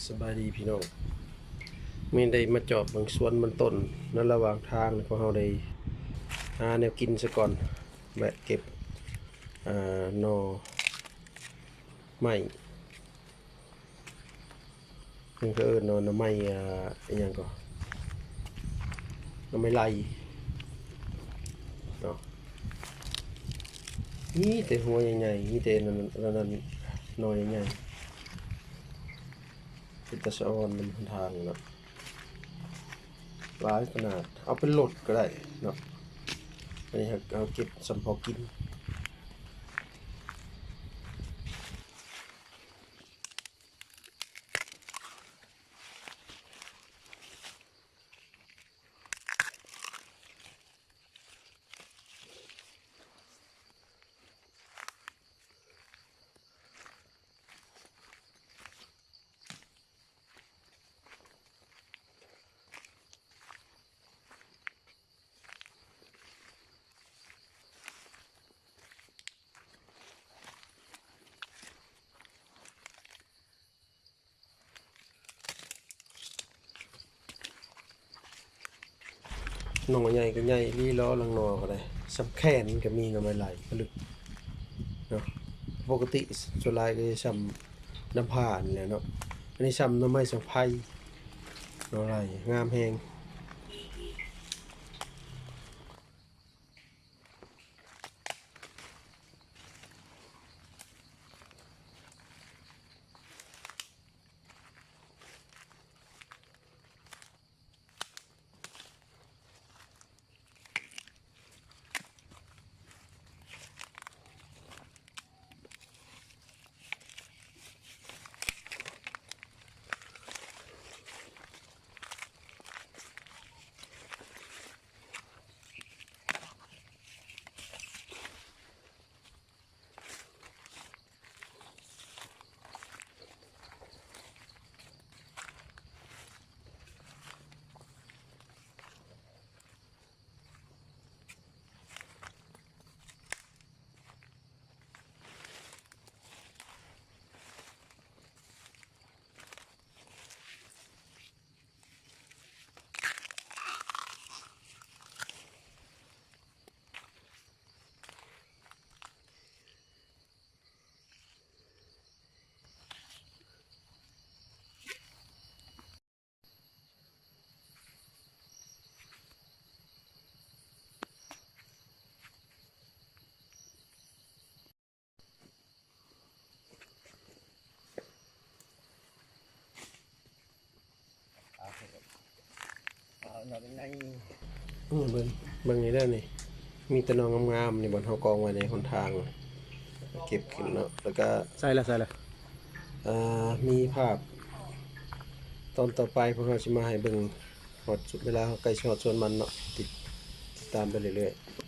ສະບາຍດີພີ່ນ້ອງ, ມື້ນີ້ໄດ້ມາຈອບເບິ່ງສວນມັນຕົ້ນ. ໃນລະຫວ່າງທາງນີ້ ພວກເຮົາໄດ້ຫາແນວກິນຊະກ່ອນ, ແວະເກັບ ເອີ ໜໍ່ໄມ້ ເພິ່ນເອີ້ນວ່າໜໍ່ໄມ້ ເອີ ອີ່ຫຍັງກໍ ໜໍ່ໄມ້ໄລ່ເນາະ. ມີແຕ່ຫົວໃຫຍ່ໆ ມີແຕ່ນັ້ນ ນັ້ນ ໜໍ່ໃຫຍ່ໆ ເປັນຕາສະອອນນຳທາງເນາະ, ຫຼາຍຂະໜາດ. ເອົາເປັນລົດກໍໄດ້ເນາະ, ອັນນີ້ເຮົາເກັບສ່ຳພໍກິນ. ໜໍ່ໃຫຍ່ກໍໃຫຍ່ອີ່ຫຼີເນາະ, ລາງໜໍ່ກໍໄດ້ສ່ຳແຂນກໍມີ. ໜໍ່ໄມ້ໄລ່ກໍລຶກເນາະ, ປົກກະຕິສ່ວນຫຼາຍກໍຈະສ່ຳນ້ຳຜານີ້ແຫຼະເນາະ, ອັນນີ້ສ່ຳໜໍ່ໄມ້ສັງໄພ. ໜໍ່ໄລ່ງາມແຮງ. ເບິ່ງ ເບິ່ງນີ້ເດີນີ້, ມີແຕ່ໜໍ່ງາມໆ ນີ້ ບ່ອນເຮົາກອງໄວ້ໃນຫົນທາງ ເກັບຂຶ້ນເນາະ. ແລ້ວກະ ໃສ່ລະ ໃສ່ລະ ເອີ ມີພາບຕອນຕໍ່ໄປ ພວກເຮົາຊິມາໃຫ້ເບິ່ງ ຮອດເວລາເຮົາໃກ້ຊິຮອດສວນມັນເນາະ, ຕິດ ຕິດຕາມໄປເລື້ອຍໆ.